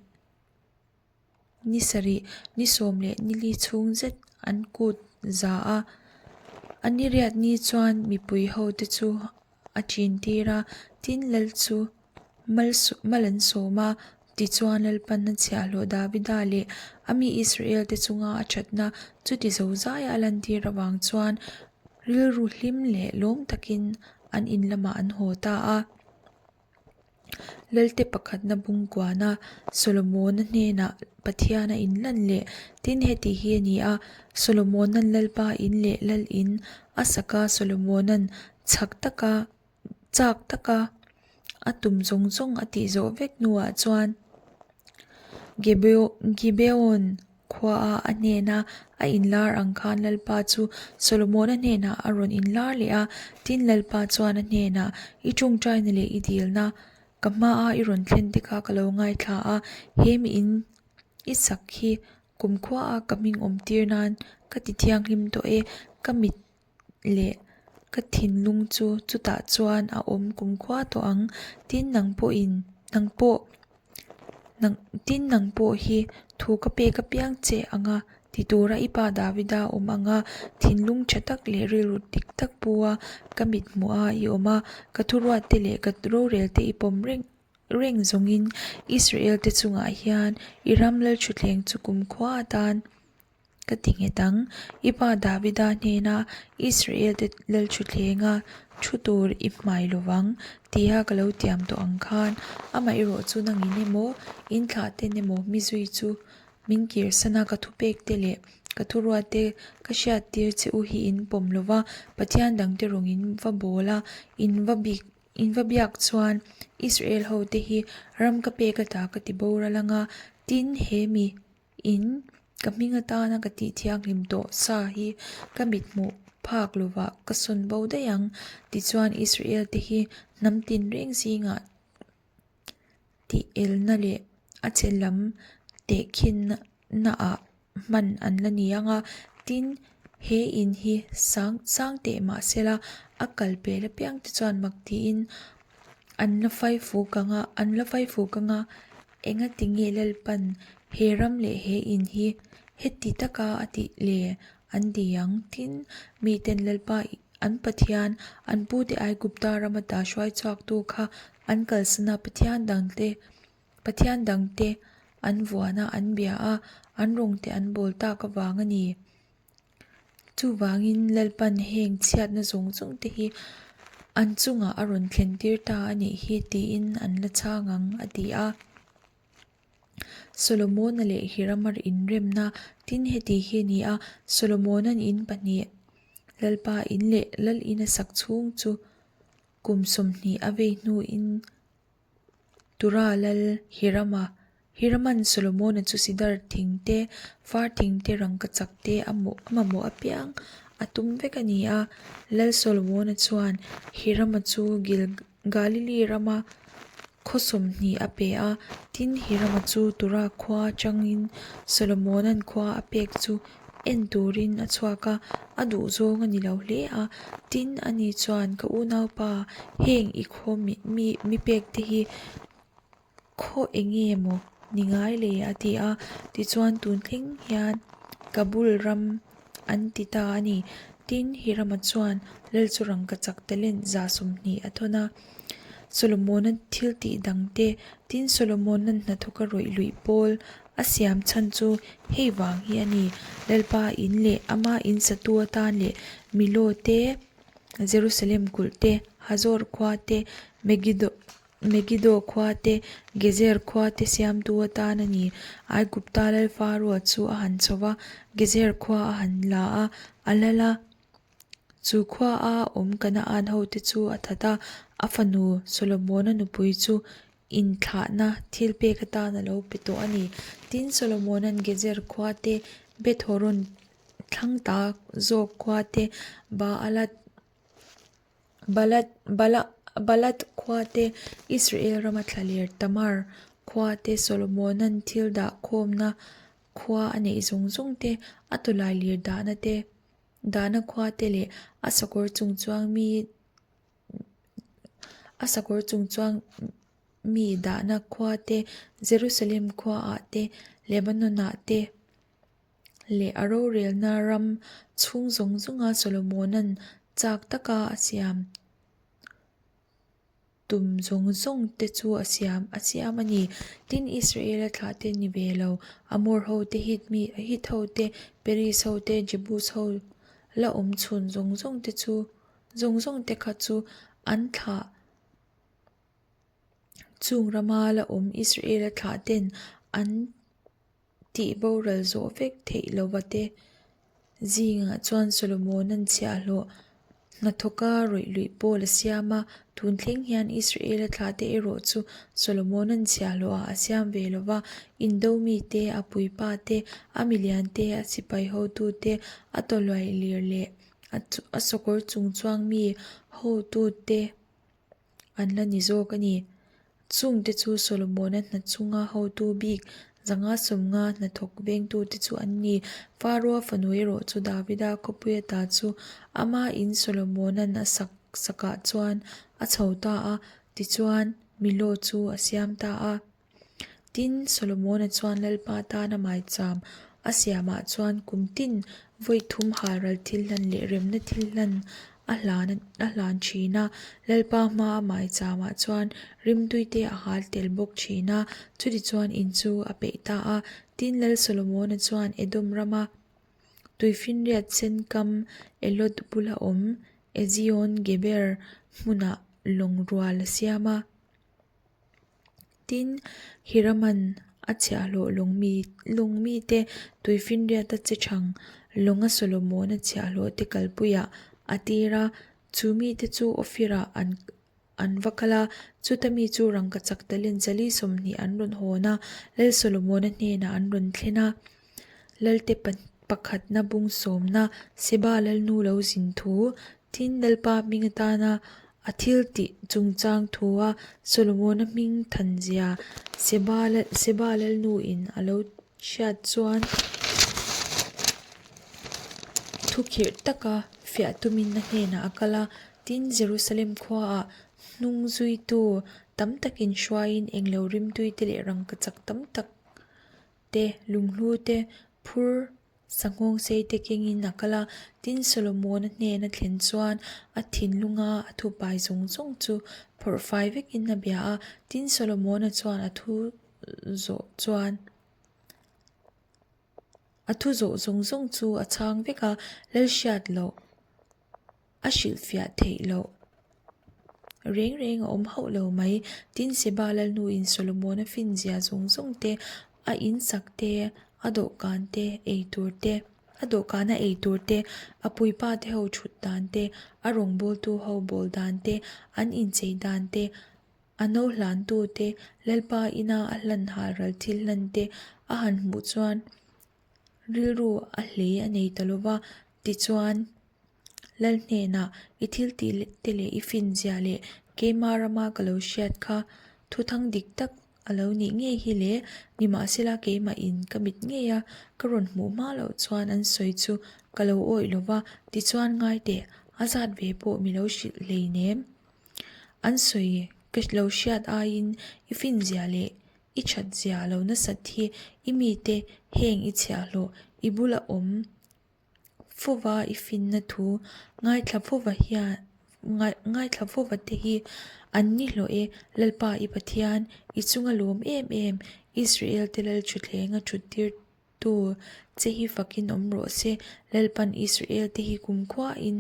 S1: ni sarih ni sawm leh nili chhung zet an kut za a. A ni riat ni chuan mipui hote chu a chin tir a, tin Lal chu mal an sawm a, tichuan Lalpan a chhiahhlawh Davida leh a mi Israel te chunga a thatna chuti zozaia a lantir avang chuan rilru hlim leh lawm takin an in lamah an haw ta a. Lalte pakhatna bungkuana Solomona hnenah Pathian a inlan leh tin heti hi a ni a, Solomona'n Lalpa in leh Lal in a sak a, Solomona'n chak taka chak taka a tum zawng zawng a tih zawh vek hnuah chuan Gibeon Khuaa a hnena a inlar ang khan Lalpa chu Solomona hnenah a rawn inlar leh a, tin Lalpa chuan a hnenah, I tawngtaina leh i dilna ka hmaa i rawn thlen te kha ka lo ngaithla a, he mi in i sak hi kumkhuaa ka hming awm tir nan ka ti thianghlim tawh e, ka mit leh ka thinlung chu chutah chuan a awm kumkhua tawh ang. Tin nang pawhin nang pawh nang tin nang pawh hi thu ka pek apiang che anga ti tura i pa Davida awm anga thinlung tha tak leh rilru dik tak pu a ka mit hmuh a i awm a ka thuruat te leh ka rorel te i pawm reng reng zawngin Israel te chungah hian i ram lalthutthleng chu kumkhua atan Ka ti nghet ang, i pa Davida hnena Israel-te lalthutthlenga thu tur i hmai lo vang, tia ka lo tiam tawh ang khan, amaherawh chu nangin emaw, in thlahten emaw mi zui chu min kirsan a, ka thupekte leh ka thuruatte ka hriattir che u hi in pawm lo va, Pathian dangte rawng in va bawl a, in va bik In va biak chuan Israel hote hi ram ka pek ata ka ti boral ang a, tin he mi In ka hming atana ka tih thianghlim tawh sa hi ka mit hmuh phak lovah ka sawn bo daih ang. Tichuan Israel te hi hnam tinreng zingah tih elna leh a che lam tehkhinna ah hman an la ni ang a. Tin, he in hi sang sang teh mah sela a kal pel apiang te chuan mak tiin an la faifuk ang a, an la faifuk ang a. Engati nge Lalpan he ram leh he in hi heti taka a tih le an ti ang? Tin, miten Lalpa an Pathian, an pute Aigupta rama ta hruai chhuaktu kha an kalsan a, Pathian dangte Pathian dangte an vuan a, an bia a, an rawngte an bawl tak avang a ni. Chuvangin Lalpan heng chhiatna zawng zawng te hi an chungah a rawn thlen tir ta a nih hi tiin an la chhang ang, a ti a. Solomona leh Hirama inremna tin heti hi a ni a, Solomona'n in pahnih Lalpa in leh Lal in a sak chhung chu kum 20 a vei hnuin Tura lal Hirama, Hiraman Solomona chu sidar thing te, far thing te, rangkachak te a mamawh apiang a tum vek a ni a. Lal Solomona chuan Hirama chu Galili rama khaw 20 a pe a. Tin, Hirama chu Tura khua atangin Solomona'n khua a pek chu. En turin a chhuak a, a duhzawng a ni lo hle a. Tin, ani chuan, Ka unaupa, heng i khaw mi mi pek te hi khaw eng nge maw ni ngai le? a ti a. Tichuan, tun thleng hian Kabul ram an ti ta a ni. Tin, Hirama chuan lal chu rangkachak talent 20 a thawn a. Solomona thil tih dang te, tin Solomona'n hnathawka rawih luih pawl a siam chhan chu hei vang hi a ni, Lalpa in leh ama in satu atan leh Milo te, Jerusalem kulh te, Hazor khua te, Megiddo Megiddo khua te, Gezer khua te siamtu atan a ni. Aigupta lal Faroa chu a han chho va, Gezer khua a han la a, a lal a. Chu khua a awm Kanaan hote chu a that a, a fanu Solomona nupui chu inthlahna thilpek atan a lo pe tawh a ni. Tin, Solomona'n Gezer khua te, Beth-horon thlang ta zawk khua te, Baalat Balat Baalat khua te, Israel rama thlaler Tamar khua te Solomona'n thil dah khawmna khua a neih zawng zawng te, a tawlai lir dahna te, Dahna khua te leh a sakawr chung chuang mi a sakawr chung chuang mi dahna khua te, Jerusalem khua ah te, Lebanon ah te leh a rorelna ram chhung zawng zawnga Solomona'n chak taka a siam. Tum zawng zawng te chu a siam a siam a ni. Tin, Israela thlah te ni ve lo, Amor ho te, Hit mi, Hit ho te, Peris ho te, Jebus ho la awm chhun zawng zawng te chu, zawng zawng te kha chu an thlah chung rama la awm Israela thlah ten an Tih boral zawh vek theih lova te zingah chuan Solomona'n chhiahhlawh hnathawka rawih luih pawl a siam a, tun thleng hian Israela thlahte erawh chu Solomona'n chhiahhlawhah a siam ve lova, indo mite, a puipa te, a milian te, a sipai hotu te, a tawluai lir leh a sawkawr chungchuang mi hotu te an la ni zawk a ni. Chungte chu Solomona hna chunga hotu bik 550 hnathawk vengtute chu an ni. Faroa fanu erawh chu Davida khawpui ata chu ama in Solomona'n a sak sakah chuan a chho ta a, tichuan Milo chu a siam ta a. Tin, Solomona chuan Lalpa tana maicham a siamah chuan kum tin vawi thum halral thil hlan leh remna thil hlan a hlan a hlan thin a. Lalpa hmaa maichamah chuan rimtuite a hal tel bawk thin a, chutichuan in chu a peih ta a. Tin, Lal Solomona chuan Edom rama tuifinriat sen kam Elot bula awm Ezion-Geber hmunah lawng rual a siam a. Tin, Hiraman a chhiahhlawh lawngmi lawngmite tuifinriata che chhang lawnga Solomona chhiahhlawh te kalpuiah a tir a, chu mite chu Ophir-ah an an va kal a, chuta mi chu rangkachak talent 420 an rawn hawn a, Lal Solomona hnenah an rawn thlen a. Lalte pakhatna bung sawmna Seba Lalnu lo zin thu, tin Lalpa hming atana a thil tih chungchang thua Solomona hming thanzia Seba Seba Lalnuin a lo hriat chuan thukhirh taka fiah tumin a hnenah a kal a, tin Jerusalem khuaah hnung zuitu tam takin hruaiin englo rimtuite leh rangkachak tam tak te, lunghlu te, phur sanghawng sei te kengin a kal a. Tin, Solomona hnen a thlen chuan a thinlunga a thupai zawng zawng chu phawrh fai vekin a bia a. Tin, Solomona chuan a thu zawh chuan a thu zawh zawng zawng chu a chhang vek a, Lalhriat loh. A hrilhfiah theih loh reng reng a awm hauh lo mai. Tin, Seba lalnuin Solomona finzia zawng zawng te, a insak te, a dawhkan te, ei tur te, a dawhkana ei tur te, a puipa te ho thut dan te, a rawngbawltu ho bawl dan te, an inchei dan te, a no hlantu te, Lalpa ina a hlan halral thil hlan te a han hmuh chuan rilru a hlei a nei ta lo va, tichuan Lal hnenah i thil tih te leh i finzia leh keima rama ka lo hriat kha thuthang dik tak. A lo nih ngei hi le, nimahsela keimahin ka mit ngei a, ka rawn hmuh hma loh chuan an sawi chu ka lo awih lo va, tichuan ngai teh, a zat ve pawh mi lo hrilh hleinem. An sawi ka lo hriat aiin i finzia leh i thatzia lo nasat hi i mite heng i chhiahhlawh i bula awm Fova i finna thu ngaithla fova hian ngaithla fova te hi an ni hlawh e, Lalpa i Pathian, i chunga lawm em em, Israel te lal thuthlenga thuttir tu che hi fakin awm rawh se, Lalpan Israel te hi kumkhuain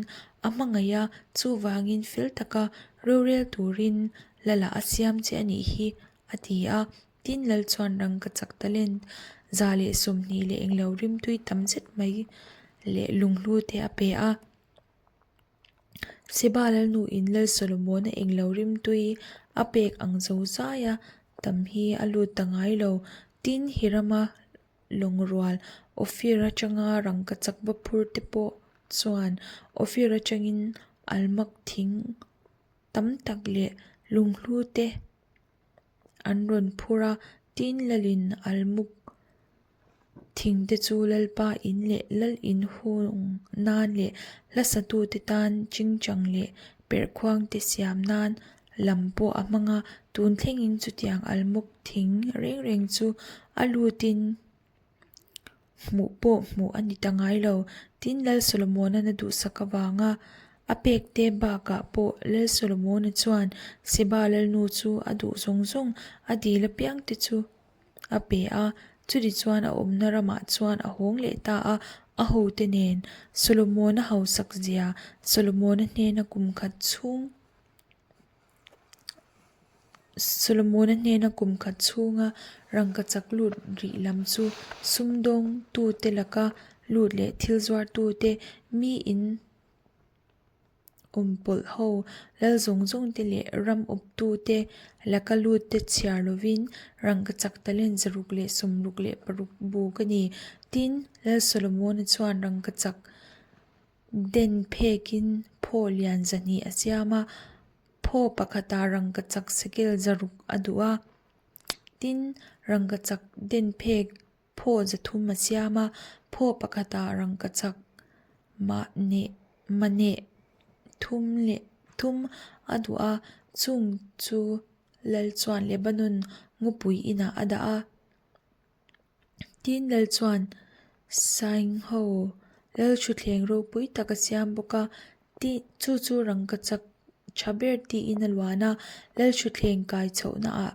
S1: a hmangaih a, chuvangin fel taka rorel turin Lala a siam che a nih hi, a ti a. Tin, Lal chuan rangkachak talent 120 leh englo rimtui tam zet mai leh lunghlu te a pe a. Seba Lalnuin Lal Solomona englo rimtui a pek ang zo zaia tam hi a lut ta ngai lo. Tin, Hirama lawngrual Ophir atanga rangkachak va phur te pawh chuan Ophir atangin almak thing tam tak leh lunghlu te an rawn phur a, tin lalin almuk thing te chu Lalpa in leh lal in hung nan leh hlasatute tan chingchang leh perhkhuang te siam nan lam pawh a hmang a, tun thlengin chutiang almuk thing reng reng chu a lutin Hmuh pawh hmuh a ni ta ngai lo. Tin, Lal Solomona-na duhsak avanga a pekte bakah pawh Lal Solomona chuan Seba lalnu chu a duh zawng zawng a dil apiangte chu a pe a. Chutichuan a awmna ramah chuan a hawng leh ta a, a hote nen Solomona hausak zia Solomona hnena kum khat chhung Solomona hnena kum khat chhunga rangkachak lut rih lam chu sumdawngtute laka lut leh thil zuartute mi in awm pawlh ho lal zawng zawng te leh ram awptute laka lut te chhiar lovin rangkachak talent 666 buk a ni. Tin, Lal Solomona chuan rangkachak Den phekin phaw lian 200 a siam a, phaw pakhatah rangkachak sekel 600 a duh a. Tin, rangkachak den phek phaw 300 a siam a, phaw pakhatah rangkachak mahneh maneh thum leh thum a duh a, chung chu lal chuan Lebanon ngawpui inah a dah a. Tin, Lal chuan Saingho lal thutthleng ropui tak a siam bawk a, tih chu chu rangkachak tha ber tiin a luan a, lal thutthleng kai chhohnaah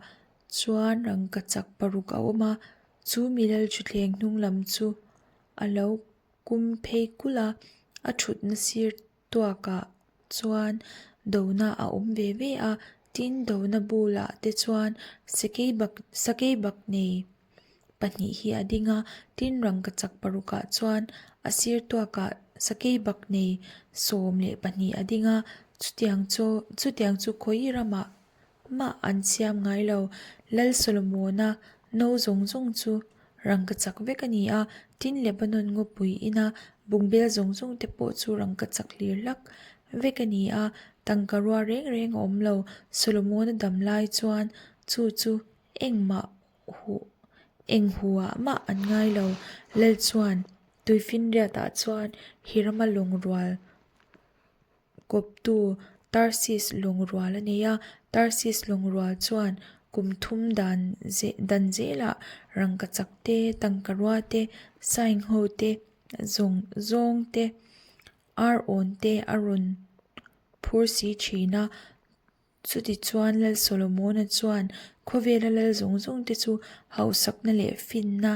S1: chuan rangkachak paruk a awm a, chu mi lal thutthleng hnung lam chu a lo kum phei kulh a, a thutna sir tuakah chuan dona a awm ve ve a, tin dona bulah te chuan sakei bak sakei bak nei pahnih hi a ding a, tin rangkachak parukah chuan a sir tuakah sakei bak nei 12 a ding a, chutiang chu chutiang chu khawi ramah mah an siam ngai lo. Lal Solomona no zawng zawng chu rangkachak vek a ni a, tin Lebanon ngawpui ina bungbel zawng zawng te pawh chu rangkachak hlir hlak vek a ni a, tangka rua reng reng a awm lo. Solomona dam lai chuan chu chu engmah huh eng huah mah an ngai lo. Lal chuan tuifinriatah chuan Hirama lawng rual Kawptu Tarsis lawngrual a nei a, Tarsis lawngrual chuan kum thum dan dan zelah rangkachak te, tangkarua te, saingho te, zawng zawng te, ar awn te a rawn phur si thin a. Chutichuan Lal Solomona chuan khawvela lal zawng zawng te chu hausakna leh finna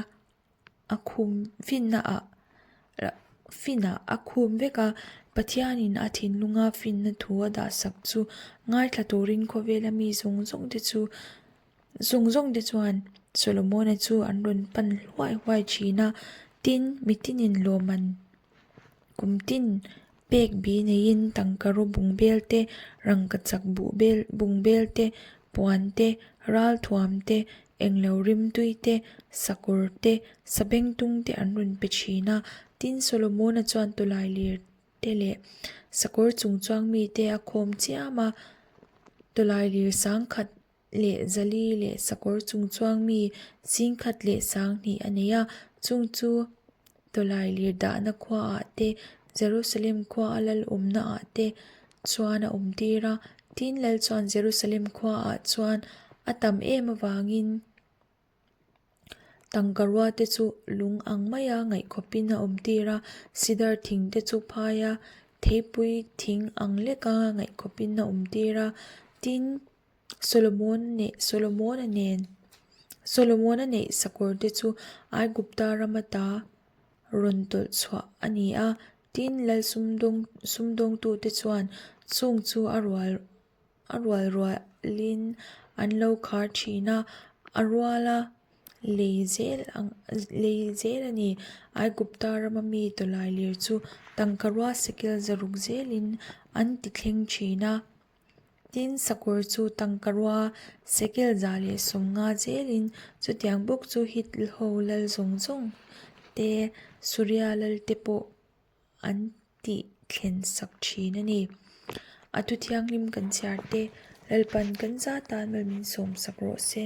S1: a khum finna ah finah a khum vek a, Pathianin a thinlunga finna thu a dahsak chu ngaithla turin khawvela mi zawng zawng te chu zawng zawng te chuan Solomona chu an rawn pan hluai huai thin a, tin mitinin lawmman kum tin pek bi neiin tangkaraw bungbel te, rangkachak buh bel bungbel te, puan te, ralthuam te, englo rimtui te, sakawr te, sabengtung te an rawn pe thin a. Tin, Solomona chuan tawlai lir te leh sakawr chung chuang mite a khawm chiam a, tawlai lir 10,000. leh 400 leh sakawr chungchuang mi 10,000 leh 2000 a nei a, chung chu tawlailir dahna khuaah te, Jerusalem khua a lal awmnaah te chuan a awmtir a. Tin, lal chuan Jerusalem khuaah chuan a tam em avangin Tangkarua te chu lung ang maia ngaihkhawpin a awmtir a, sidar thing te chu phaia theipui thing ang leka ngaihkhawpin a awmtir a. Tin, Solomon neh Solomona nen Solomona neih sakawr te chu Aigupta ram ata rawn tawlh chhuah a ni a. Tin, lal sumdawng sumdawngtute chuan chung chu a rual A rual rualin an lo khar thin a, a ruala lei zel ang lei zel a ni. Aigupta rama mi tawlai lir chu tangka rua sekel zaruk zelin an ti thleng thin a. Tin, sakawr chu tangka rua sekel 150 zelin chutiang bawk chu Hitho lal zawng zawng te, Suria lal te pawh an tih thlen sak thin a ni. A thu thianghlim kan chhiar te, Lalpan kan za tan mal min sawm sak rawh se.